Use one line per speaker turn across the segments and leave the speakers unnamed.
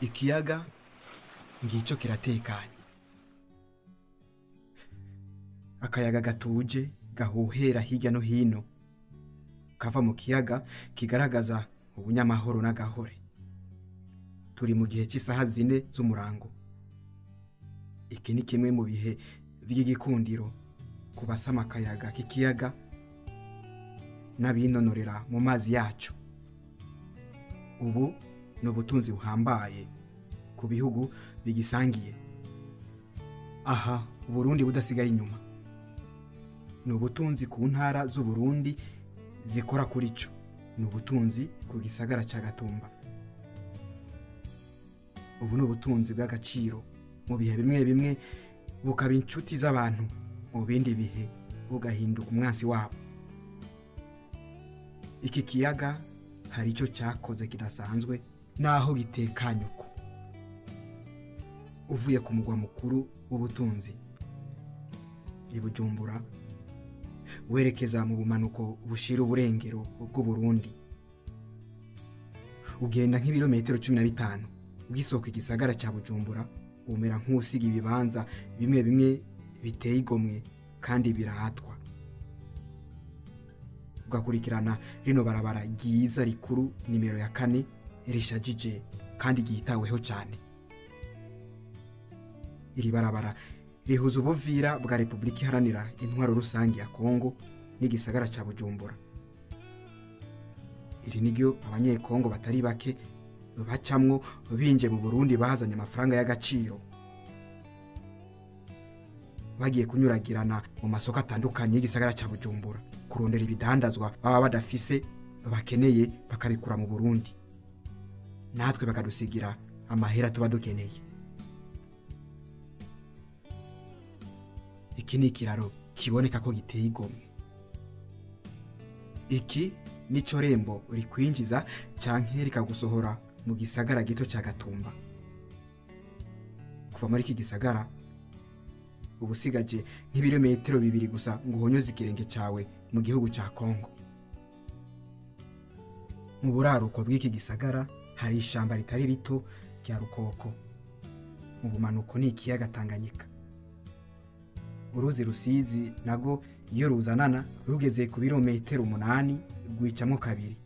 Ikiyaga ngico kiratekanye. Akayaga gatuje gahuhera hirya no hino kava mu kiyaga kigaragaza ubunyamahoro n'agahore. Turi mu gihe cy'isaha 4 z'umurango. Iki ni kimwe mu bihe by'igikundiro ku basama akayaga k'ikiyaga n'abinonorera mu mazi yacu. Ubu ni ubutunzi buhambaye ku bihugu bigisangiye. Aha Uburundi budasigaye inyuma. Ni ubutunzi ku ntara z'Uburundi zikora kuri cyo. Ni ubutunzi ku gisagara ca Gatumba. Ubu ni ubutunzi bw'agaciro mu bihe bimwe bimwe bukaba inshuti z'abantu, mu bindi bihe bugahinduka umwansi wabo. Iki kiyaga hari icyo cyakoze kidasanzwe naho gitekanye uko. Uvuye ku mugwa mukuru w'ubutunzi i Bujumbura werekeza mu bumanuko bushira uburengero bw'Uburundi, ugenda nk'ibirometero 15 ugisohoka igisagara cya Bujumbura, umera nk'usiga ibibanza bimwe bimwe biteye igomwe kandi birahatwa. Ugakurikirana rino barabara ryiza rikuru nimero ya 4 rishajije kandi gihitaweho cyane. Iri barabara rihuza ubuvira bwa Republika Iharanira Intwaro Rusange ya Kongo n'igisagara cya Bujumbura. Iri niryo abanyekongo batari bake bacamwo binje mu Burundi bazanye amafaranga y'agaciro, bagiye kunyuragirana mu masoko atandukanye y'igisagara cya Bujumbura kurondera ibidandazwa baba badafise bakeneye bakabikura mu Burundi, natwe bakadusigira amahera tuba dukeneye. Iki ni ikiraro kiboneka ko giteye igomwe. Iki nico rembo rikwinjiza canke rikagusohora mu gisagara gito ca Gatumba. Kuva muri iki gisagara ubusigaje nk'ibirometero 2 gusa ngo uhonyoze ikirenge cawe mu gihugu ca Kongo. Mu buraruko bw'iki gisagara hari ishamba ritari rito rya Rukoko. Mu bumanuko ni ikiyaga Tanganyika. Uruzi Rusizi nago iyo ruzanana rugeze ku birometero 8 rwicamwo kabiri.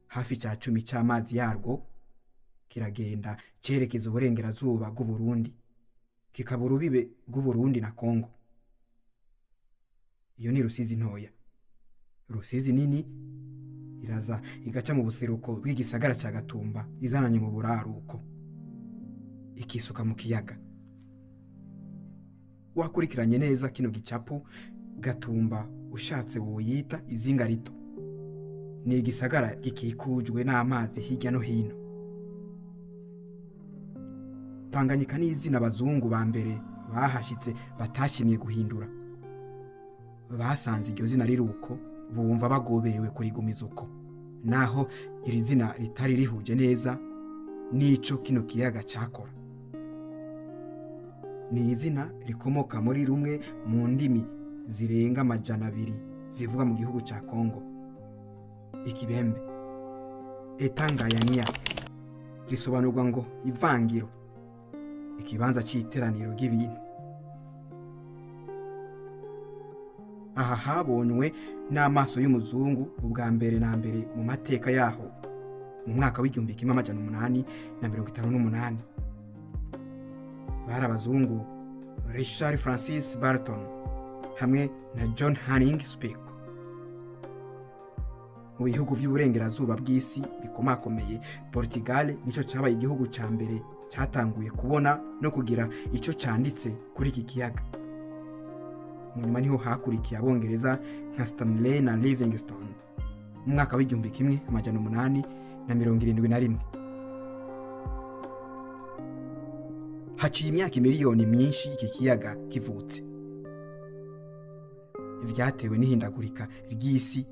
Hafi ca 10 c'amazi yarwo kiragenda cerekeza uburengerazuba bw'Uburundi, kikaba urubibe bw'Uburundi na Kongo. Iyo ni Rusizi ntoya. Rusizi nini iraza igaca mu buseruko bw'igisagara ca Gatumba izananye mu buraruko, ikisuka mu kiyaga. Wakurikiranye neza kino gicapo, Gatumba ushatse woyita izinga rito. Ni igisagara gikikujwe n'amazi hirya no hino. Tanganyika ni izina abazungu ba mbere bahashitse batashimye guhindura. Basanze iryo zina riruko bumva bagoberewe kurigumiza uko, naho iri zina ritari rihuje neza n'ico kino kiyaga cakora. Ni izina rikomoka muri rumwe mu ndimi zirenga 200 zivuga mu gihugu ca Kongo, Ikibembe. Etangayania risobanurwa ngo ivangiro, ikibanza c'iteraniro ry'ibintu. Aha habonywe n'amaso y'umuzungu ubwa mbere na mbere mu mateka yaho mu mwaka w'1858. Bari abazungu Richard Francis Barton hamwe na John Hanning Speke. Mu bihugu vy'uburengerazuba bw'isi bikomakomeye, Portugal nico cabaye igihugu ca mbere cyatanguye kubona no kugira ico canditse kuri iki kiyaga. Mu nyuma niho hakurikiye abongereza nka Stanley na Livingstone mu mwaka w'1871. Haciye imyaka miliyoni myinshi iki kiyaga kivutse. Vyatewe n'ihindagurika ry'isi,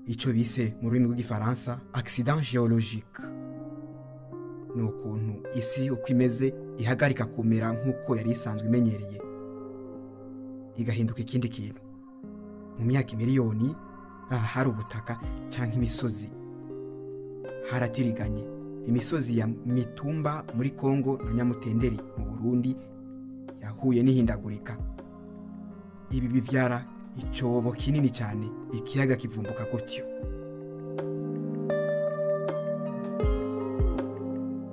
ico bise mu rurimi rw'igifaransa accident géologique. Ni ukuntu isi uko imeze ihagarika kumera nk'uko yari isanzwe imenyereye, igahinduka ikindi kintu. Mu myaka miliyoni aha hari ubutaka canke imisozi haratiriganye, Imisozi ya Mitumba muri Kongo na Nyamutenderi mu Burundi yahuye n'ihindagurika. Ibi bivyara icobo kinini cyane, ikiyaga kivumbuka gutyo.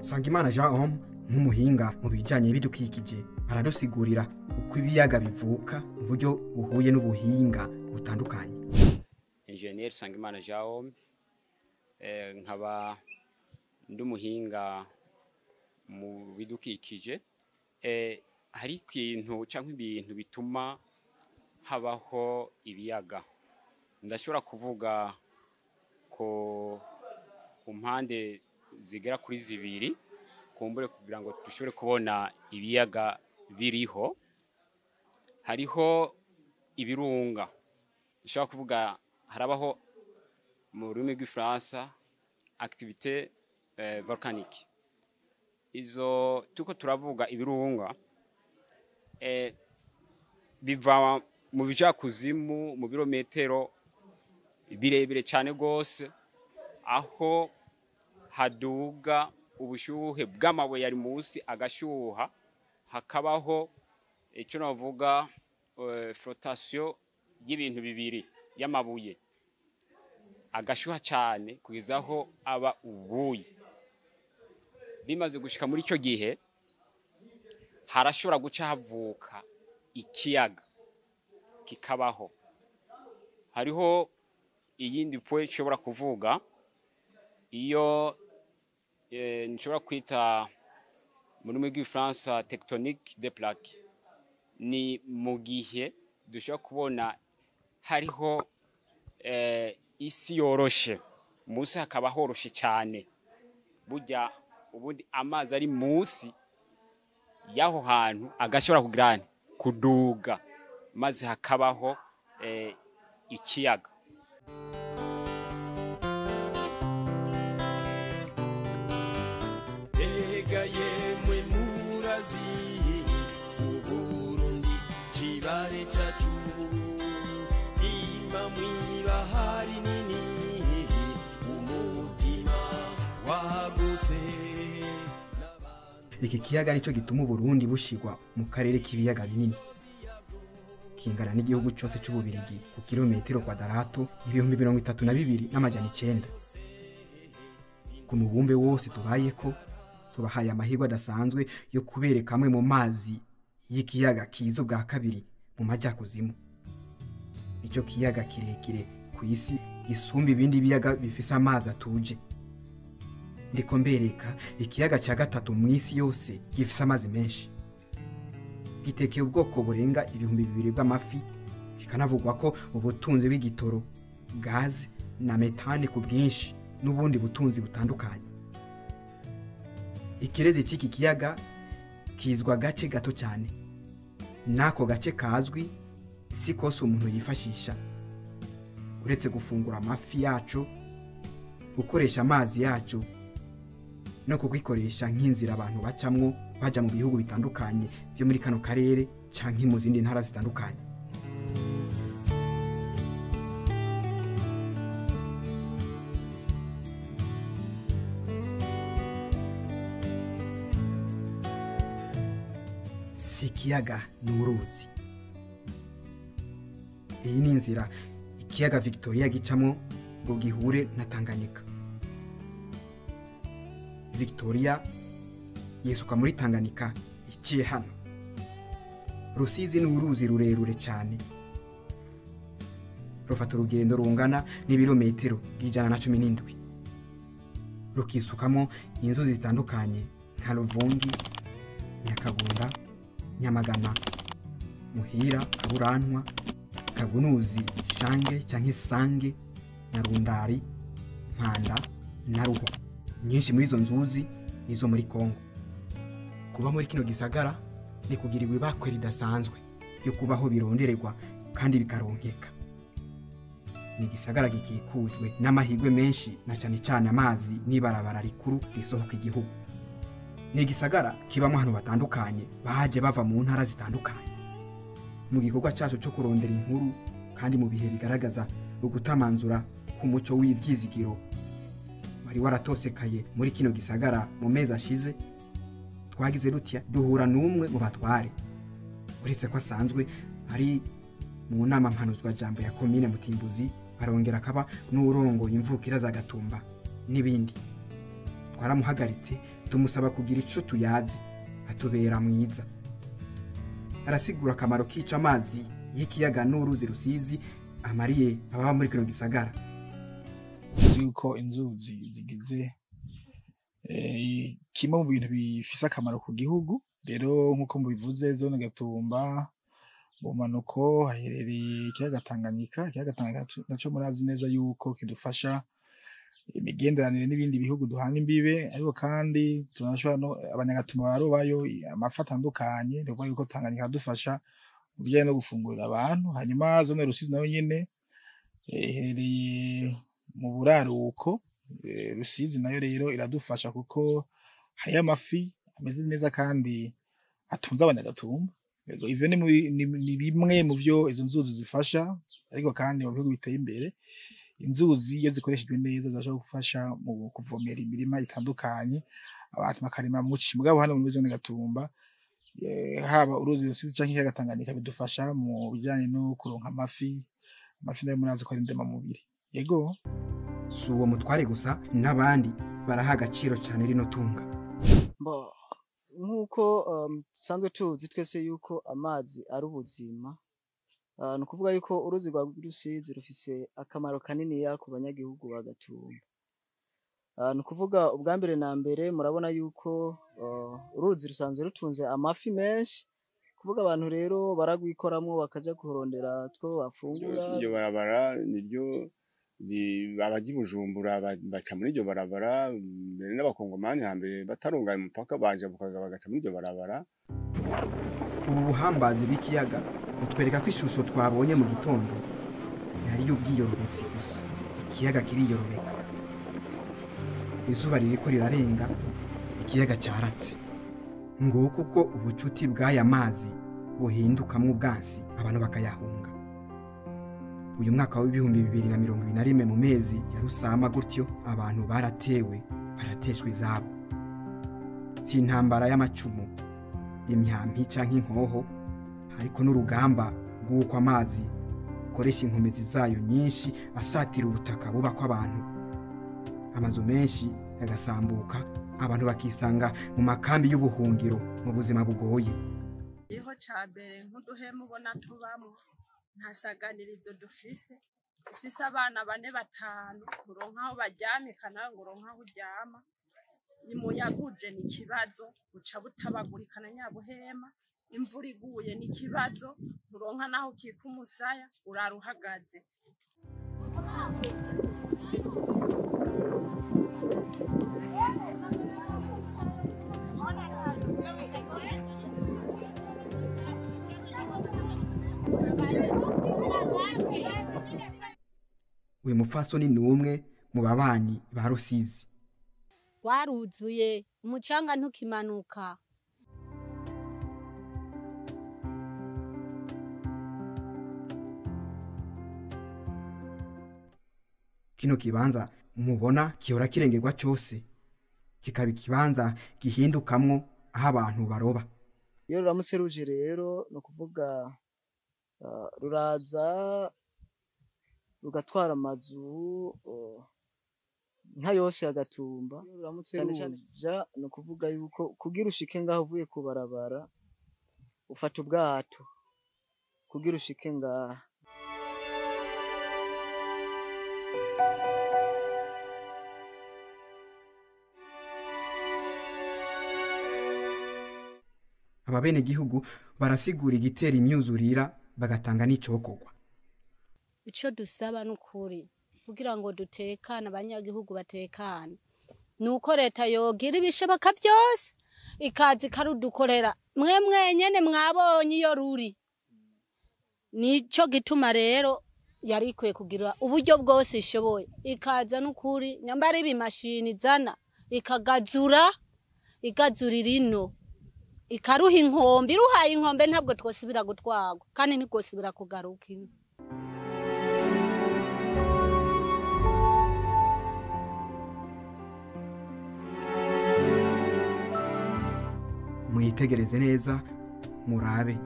Sangimana Jean Homme, nk'umuhinga mu bijanye n'ibidukikije, aradusigurira uko ibiyaga bivuka mu buryo buhuye n'ubuhinga butandukanye.
Engineer Sangimana Jean Homme, nkaba ndi umuhinga mu bidukikije. Hari ikintu cyangwa ibintu bituma habaho ibiyaga. Ndashobora kuvuga ko ku mpande zigera kuri zibiri, kumbure kugira ngo dushobore kubona ibiyaga biriho. Hariho ibirunga, dushobora kuvuga harabaho mu rurimi rw'Ifaransa activité volcanique. Izo tuko turavuga ibirunga biva mu bijakuzimu mu birometero birebire cyane gose, aho haduga ubushyuhe bw'amabuye ari munsi agashyuha, hakabaho icyo navuga flotation y'ibintu bibiri y'amabuye agashyuha cyane kugeza aho aba ubuye. Bimaze gushika muri icyo gihe, harashobora guca havuka ikiyaga kikabaho. Hariho iyindi point nshobora kuvuga, iyo nshobora kwita mu rurimi rw'Ifaransa tectonique des plaques. Ni mu gihe dushobora kubona hariho isi yoroshe, munsi hakaba horoshe cyane, burya ubundi amazi ari munsi y'aho hantu agashobora kugira kuduga, maze hakabaho ikiyaga.
Ega yemwe murazi Uburundi cibare cacu, imba mw'ibahari nini umutima wagutse.
Iki kiyaga nico gituma Uburundi bushigwa mu karere k'ibiyaga binini, kingana n'igihugu cyose c'Ububirigi ku kilometero kwadarato 32,900. Ku mubumbe wose tubayeko, tubahaye amahirwe adasanzwe yo kubereka amwe mu mazi y'ikiyaga kiza bwa kabiri mu majyakuzimu. Nicyo kiyaga kirekire ku isi gisumba ibindi biyaga bifise amazi atuje. Ndiko mbereka ikiyaga cya gatatu mu isi yose gifise amazi menshi. Gitekeye ubwoko burenga 2000 bw'amafi, kikanavugwa ko ubutunzi bw'igitoro, gaze na metane ku bwinshi n'ubundi butunzi butandukanye. Ikirezi cy'iki kiyaga kizwa gace gato cyane, nako gace kazwi si kose umuntu yifashisha, uretse gufungura amafi yacu, gukoresha amazi yacu no kugikoresha nk'inzira abantu bacamwo baja mu bihugu bitandukanye byo muri kano karere canke mu zindi ntara zitandukanye. Si ikiyaga ni uruzi. Iyi ni inzira ikiyaga Victoria gicamwo ngo gihure na Tanganyika. Victoria yisuka muri Tanganyika iciye hano. Rusizi ni uruzi rurerure cyane, rufata urugendo rungana n'ibirometero 117, rukisukamo inzuzi zitandukanye nka Ruvungi, Nyakagunda, Nyamagana, Muhira, Kaburantwa, Kagunuzi, Shange canke Sange, Nyarundari, Mpanda na Ruhwa. Nyinshi muri izo nzuzi nizo muri Kongo. Kuba muri kino gisagara ni kugirirwa ibakwe ridasanzwe yo kubaho birondererwa kandi bikaronkeka. Ni igisagara gikikujwe n'amahirwe menshi, na cyane cyane amazi n'ibarabara rikuru risohoka igihugu. Ni igisagara kibamo ahantu batandukanye baje bava mu ntara zitandukanye. Mu gikorwa cyacu cyo kurondera inkuru kandi mu bihe bigaragaza ugutamanzura k'umuco w'ivyizigiro Wari waratosekaye muri kino gisagara mu mezi ashize, twagize dutya duhura n'umwe mu batware, uretse ko asanzwe ari mu nama mpanuzwajambo ya komine Mutimbuzi, arongera akaba n'uwurongoye imvukira za Gatumba n'ibindi. Twaramuhagaritse tumusaba kugira ico tuyazi, atubera mwiza. Arasigura akamaro k'ica amazi y'ikiyaga n'uruzi Rusizi amariye ababa muri kino gisagara.
Yuko inzuzi zigize kimwe mu bintu bifise akamaro ku gihugu. Rero nkuko mubivuze, zone Gatumba mu manuko haherereye ikiyaga Tanganyika. Ikiyaga Tanganyika naco murazi neza yuko kidufasha imigenderanire n'ibindi bihugu duhana imbibe, ariko kandi tunashobora no abanyagatumba barobayo amafi atandukanye. Ni ukuvuga yuko Tanganyika iradufasha mu bijanye no gufungurira abantu. Hanyuma zone Rusizi nayo nyene iherereye mu buraruko. Rusizi nayo rero iradufasha kuko hariyo amafi ameze neza kandi atunze abanyagatumba. Ivyo ni bimwe mu vyo izo nzuzi zifasha, ariko kandi mu bihugu biteye imbere inzuzi iyo zikoreshejwe neza zirashobora gufasha mu kuvomera imirima itandukanye, abantu bakarima muci. Mugabo hano muri zone Gatumba, haba uruzi Rusizi canke ikiyaga Tanganyika bidufasha mu bijanye no kuronka amafi. Amafi nayo murazi ko ari ndemamubiri. Yego.
Si uwo mutware gusa, n'abandi baraha agaciro cyane rino tunga.
Nk'uko dusanzwe tuzi twese yuko amazi ari ubuzima, ni ukuvuga yuko uruzi rwa Rusizi rufise akamaro kaniniya ku banyagihugu ba Gatumba. Ni ukuvuga ubwa mbere na mbere murabona yuko uruzi rusanzwe rutunze amafi menshi, kuvuga abantu rero baragwikoramwo bakaja kurondera two bafungura.
Iryo barabara niryo abaji Bujumbura baca muri iryo barabara, mbere n'abakongomani hambere batarunganya umupaka baje bagaca muri iryo barabara.
Ubu buhambazi bw'ikiyaga butwereka ko ishusho twabonye mu gitondo yari y'ubwiyorobetsi gusa. Ikiyaga kiriyorobeka, izuba ririko rirarenga, ikiyaga cyaratse. Nguko uko ubucuti bw'aya mazi buhindukamwo ubwansi, abantu bakayahunga. Uyu mwaka wa 2021 mu mezi ya Rusama gutyo, abantu baratewe, barateshwa izabo. Si intambara y'amacumu, imyampi canke inkoho, ariko n'urugamba rw'uko amazi akoresha inkomezi zayo nyinshi asatira ubutaka bubako abantu. Amazu menshi agasambuka, abantu bakisanga mu makambi y'ubuhungiro mu buzima bugoye.
Iho ca mbere nk'uduhema ubona tubamo, nta saganirizo dufise. Ufise abana bane batanu, uronka aho baryamika nawe ngo uronke aho uryama. Umuyaga uje ni ikibazo, buca butabagurikana nyabuhema. Imvura iguye ni ikibazo, nturonka naho ukika umusaya, urara uhagaze.
Uyu mupfasoni ni umwe mu babanyi ba Rusizi.
Rwaruzuye, umucanga ntukimanuka.
Kino kibanza mubona gihora kirengerwa cyose, kikaba ikibanza gihindukamwo aho abantu baroba.
Iyo ruramutse ruje rero, ni ukuvuga ruraza rugatwara amazu nka yose ya Gatumba. Iyo ruramutse ruja, ni ukuvuga yuko kugira ushike ngaho uvuye ku barabara ufata ubwato kugira ushike ngaha.
Ababenegihugu barasigura igitera imyuzurira, bagatanga n'icokorwa.
Ico dusaba n'ukuri kugira ngo dutekane, abanyagihugu batekane, nuko leta yogira ibishoboka vyose ikaza ikarudukorera. Mwe mwenyene mwabonye iyo ruri, nico gituma rero yari ikwiye kugira uburyo bwose ishoboye ikaza n'ukuri, nyambara ibimashini izana ikagazura, igazurira ino, ikaruha inkombe. Iruhaye inkombe ntabwo twosubira gutwarwa, kandi ntibwosubira kugaruka ino.
Mwitegereze neza murabe.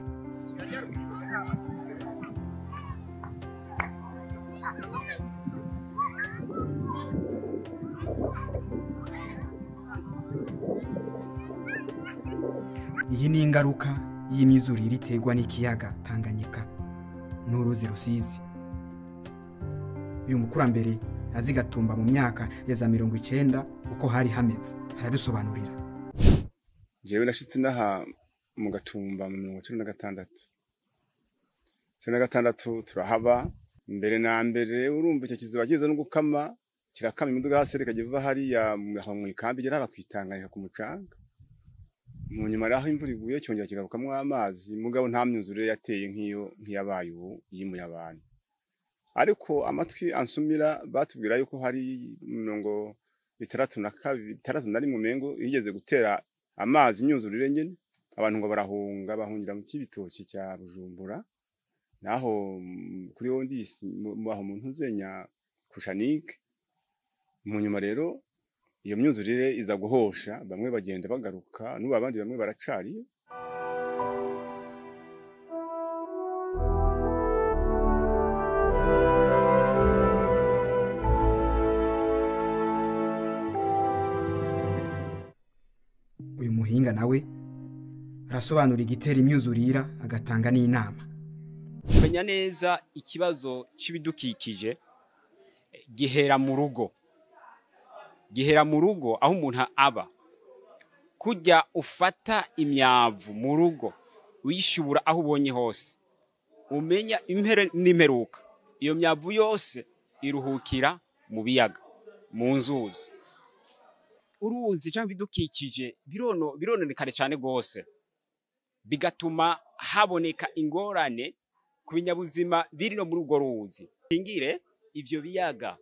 Iyi ni ingaruka y'imyuzurire iterwa n'ikiyaga Tanganyika n'uruzi Rusizi. Uyu mukurambere azigatumba mu myaka ya za 90 uko hari hameze harabisobanurira.
Jewe nashitse naha mu Gatumba mu 1996. 96 turahaba mbere na mbere, urumva icyo kiziba kiza no gukama kirakama imiduga hasi reka hariya mu ikambi igera kwitanganyika ku mucanga. Mu nyuma raho imvura iguye cyongera kigarukamwo amazi, mugabo nta myuzure yateye nk'iyo nkiyabaye ubu yimuye abantu. Ariko amatwi ansumira batubwira yuko hari 62 61 mengo yigeze gutera amazi imyuzurire nyene, abantu ngo barahunga bahungira mu kibitoki cya Bujumbura, naho kuri wondi aho mu ntuzenya kushanike. Mu nyuma rero iyo myuzurire iza guhosha, bamwe bagenda bagaruka n'ubu abandi bamwe baracariyo.
Uyu muhinga nawe arasobanura igitera imyuzurira agatanga n'inama.
Kumenya neza ikibazo c'ibidukikije gihera mu rugo. Gihera mu rugo aho umuntu aba. Kujya ufata imyavu mu rugo uyishubura aho ubonye hose, umenya impere n'imperuka. Iyo myavu yose iruhukira mu biyaga, mu nzuzi. Uruzi cyangwa ibidukikije birononekare cyane gose, bigatuma haboneka ingorane ku binyabuzima biri no muri urwo ruzi. Ingire ivyo biyaga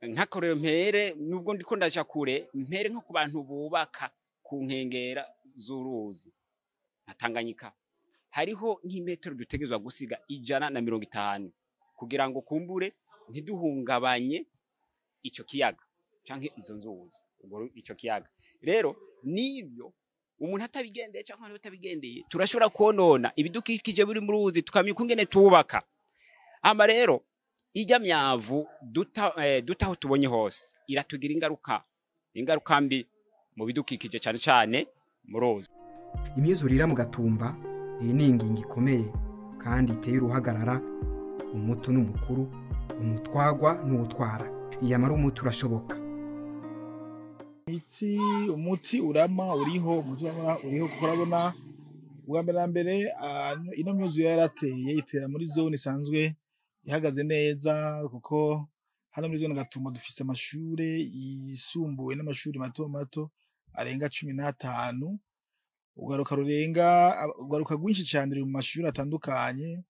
nkakorero mpere, nubwo ndiko ndaja kure, mpere nko ku bantu bubaka ku nkengera z'uruzi nka Tanganyika, hariho nk'imetero dutegerezwa gusiga 150 kugira ngo kumbure ntiduhungabanye ico kiyaga canke izo nzuzi, ubwo ico kiyaga. Rero nibyo umuntu atabigendeye canke abantu batabigendeye, turashobora konona ibidukikije biri mu ruzi, tukamenya ukungene tubaka. Ama rero ijya myavu duta aho tubonye hose iratugira ingaruka mbi mu bidukikije cyane cyane mu ruzi.
Imyuzurira mu Gatumba iyi ni ingingo ikomeye kandi iteye uruhagarara, umuto n'umukuru, umutwagwa n'uwutwara. Iyamara umuti urashoboka.
Umuti urama uriho, umuti urama uriho kuko urabona ubwa mbere na mbere ino myuzure yarateye itera muri zone isanzwe ihagaze neza, kuko hano muri zone Gatumba dufise amashure yisumbuye n'amashuri mato mato arenga 15, ugaruka rurenga ugaruka rwinshi cyane ruri mu mashuri atandukanye.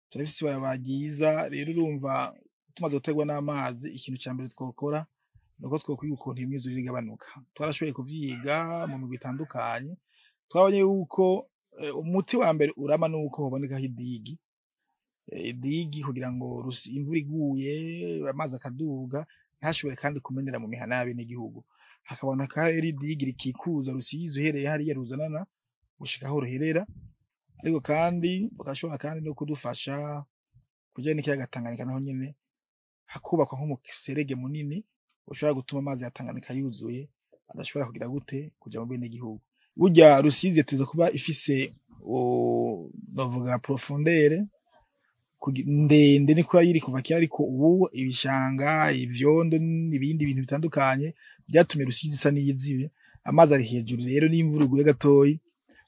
Turafise ibarabara ryiza rero, urumva tumaze guterwa n'amazi, ikintu ca mbere twokora nuko twokwiga ukuntu imyuzure igabanuka. Twarashoboye kuvyiga mu migwi itandukanye, twabonye yuko umuti wa mbere urama nuko hobonekaho idigi, idigi kugira ngo imvura iguye amazi akaduga ntashobore kandi kumenera mu mihana y'abenegihugu. Hakaboneka rero idigi rikikuza Rusizi uhereye hariya ruzanana gushika aho ruherera, ariko kandi bagashobora kandi no kudufasha kujyana n'ikiyaga Tanganyika, naho nyene hakubakwa nk'umuserege munini ushobora gutuma amazi ya Tanganyika yuzuye adashobora kugira gute kuja mu benegihugu. Burya Rusizi yateza kuba ifise novuga profondeur ndende, niko yiri kuva kera, ariko ubu ibishanga, ivyondo n'ibindi bintu bitandukanye byatumye Rusizi isa n'iyizibe, amazi ari hejuru. Rero n'imvura iguye gatoyi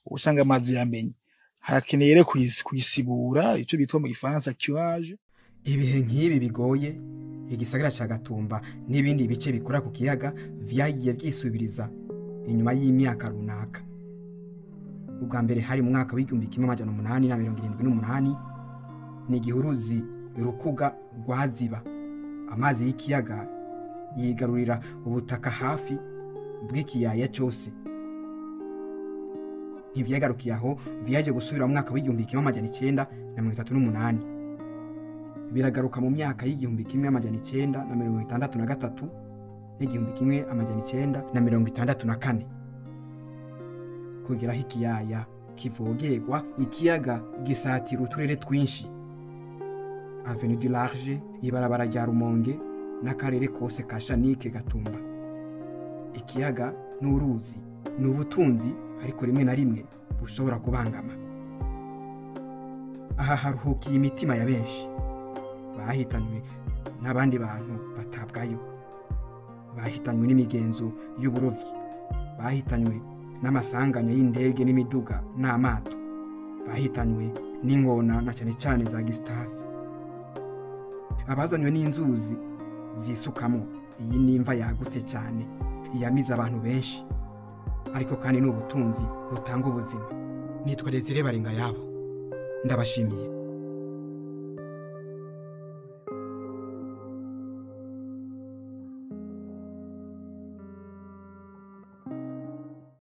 usanga amazi yamenye. Harakeneye rero kuyisibura, ico bitwa mu gifaransa curage.
Ibihe nk'ibi bigoye igisagara ca Gatumba n'ibindi bice bikora ku kiyaga vyagiye vyisubiriza inyuma y'imyaka runaka. Ubwa mbere hari mu mwaka w'1878 ni igihuruzi Rukuga rwaziba, amazi y'ikiyaga yigarurira ubutaka hafi bw'ikiyaya cyose. Ntivyagarukiye aho, vyaje gusubira mu mwaka w'1938, biragaruka mu myaka y'1963 n'1964. kugera aho ikiyaya kivogerwa. Ikiyaga gisatira uturere twinshi: Avenue du Large, ibarabara rya Rumonge n'akarere kose ka Shanike, Gatumba. Ikiyaga n'uruzi ni ubutunzi, ariko rimwe na rimwe bushobora kubangama. Aha haruhukiye imitima ya benshi bahitanywe n'abandi bantu batabwayo, bahitanywe n'imigenzo y'uburovyi, bahitanywe n'amasanganya y'indege n'imiduga n'amato, bahitanywe n'ingona na cyane cyane za Gustave, abazanywe n'inzuzi zisukamo. Iyi ni imva yagutse cyane yamize abantu benshi, ariko kandi ni ubutunzi butanga ubuzima. Nitwa Desire Barenga yabo, ndabashimiye.